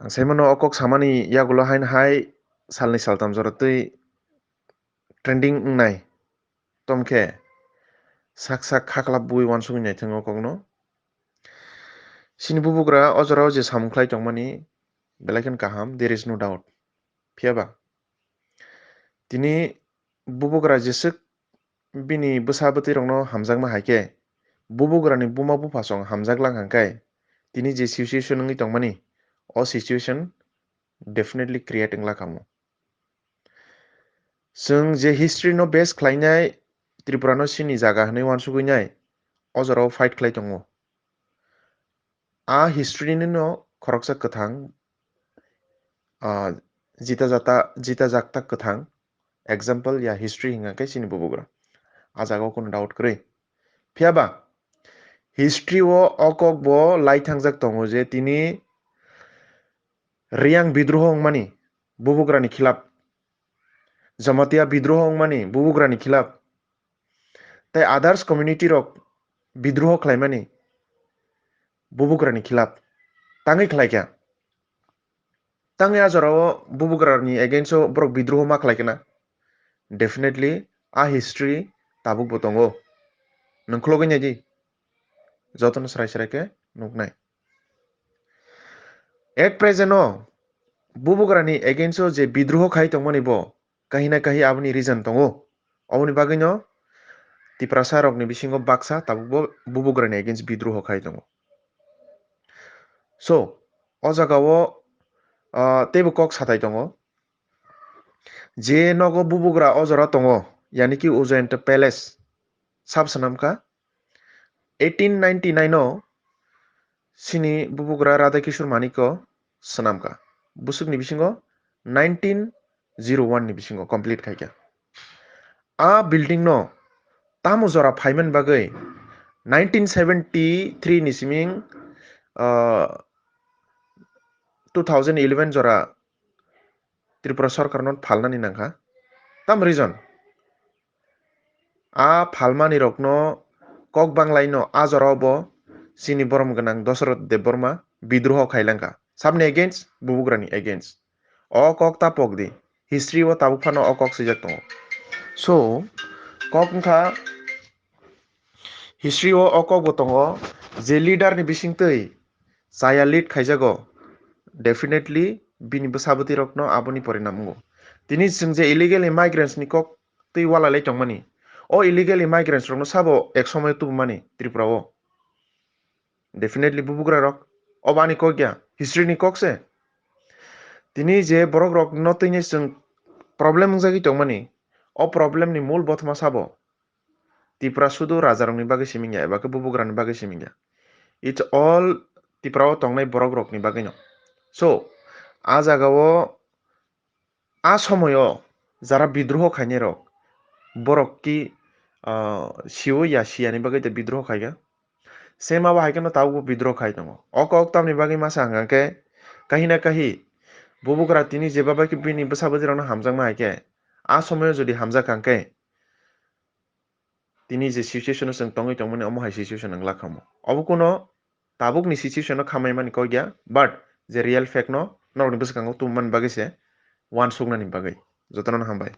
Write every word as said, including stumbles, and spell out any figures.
Ang sai mano o kok samani yagulo haino hai salni saltam jora twi trending wngnai. Tomkhe sak sak khaklap bui uansugwi naithang o kokno. Chini bubugra o jorao je samung khlai tongmani belai kheno kaham, there is no doubt. Phiyaba tini bubugra jeswk bini bwsa bwtwi rokno hamjakma hai khe, bubugrani buma bupha song hamjak lang hang khe, tini je situation wngwi tongmani, o situation definitely create wngla kamo. Chwng je history no base khlainai, Tripura no chini jaga hwnwi uansugwi nai, o jorao fight khlai tongo. A history ni no khoroksa kwthang, ah, jita jata, jita jakta kwthang example ya history hinga khe chini bubugra. A jaga o kunu doubt kwrwi. Phiyaba history o o kok bo lai thangjak tongo je tini Riyang bidroho wngmani bubugrani khilap, Jamatia bidroho wngmani bubugrani khilap, tei others community rok bidroho khlaimani bubugrani khilap tangwi khlaikha. Tangwi a jorao bubugrani against o borok bidroho ma khlaikha na? Definitely a history tabuk bo tongo. Nwng khulogwi naidi, jotono srai srai khe nuknai. At present o bubugrani against o je bidroho khai tongmani bo kahina kahi aboni reason tongo. Oboni bagwino Tiprasa rokni bisingo baksa tabuk bo bubugrani against bidroho khai tongo. So o jaga o, ah, teibo kok sathai tongo. Je nogo bubugra o jora tongo, yani ki Ujayanta Palace sab swnam kha. Eighteen ninety-nine o chini bubugra Radha Kishore Manik o swnam kha. Bwswkni bisingo nineteen zero one ni bisingo complete khai kha. A building no tamo jora phaimani bagwi nineteen seventy-three ni siming, ah, two thousand eleven jora Tripura sorkar no phalnani nangkha. Tam reason? A phalmani rokno kok banglaino a jorao bo chini borom gwnang Dosoroth Debbarma bidroho khailangkha. Sabni against? Bubugrani against. O kok ta pok di. History o tabuk phano o kok swijak tongo. So, kok wngkha history o o kok bo tongo je leader ni bisingtwi chaya lead khaijago, definitely bini bwsa bwtwi rokno aboni porinam wngo. Tini chwng je illegal immigrants ni kok twi walai lai tongmani, o illegal immigrants rokno sabo ek somoyo tubumani Tripura o? Definitely bubugra rok. Obo ani kok ya, history ni kok se. Tini je borok rok no twi ni chwng problem wngjagwi tongmani, o problem ni mul bothoma sabo? Tipra sudu rajarokni bagwi siming ya, eba khe bubugrani bagwi siming ya. It's all Tipra o tongnai borok rokni bagwi no. So, a jaga o, a somoyo jara bidroho khainai rok, borok ki, ah, siyo ya siyani bagwi de bidroho khaikha. Same abo hai kheno tabukbo bidroho khai tongo. O kok tamni bagwi masa hwnka khe, kahina kahi bubugra tini jeba bai khe bini bwsa bwtwi rokno hamjakma hai khe, a somoyo jodi hamjak hang khe, tini je situation o chwng tongwi tongmani omo hai situation wng lakha mo. Obo kuno tabukni situation o khamai mani kok ya, but je real fact no norokni bwskango tubumani bagwi se uansuknani bagwi. Jotono no hambai.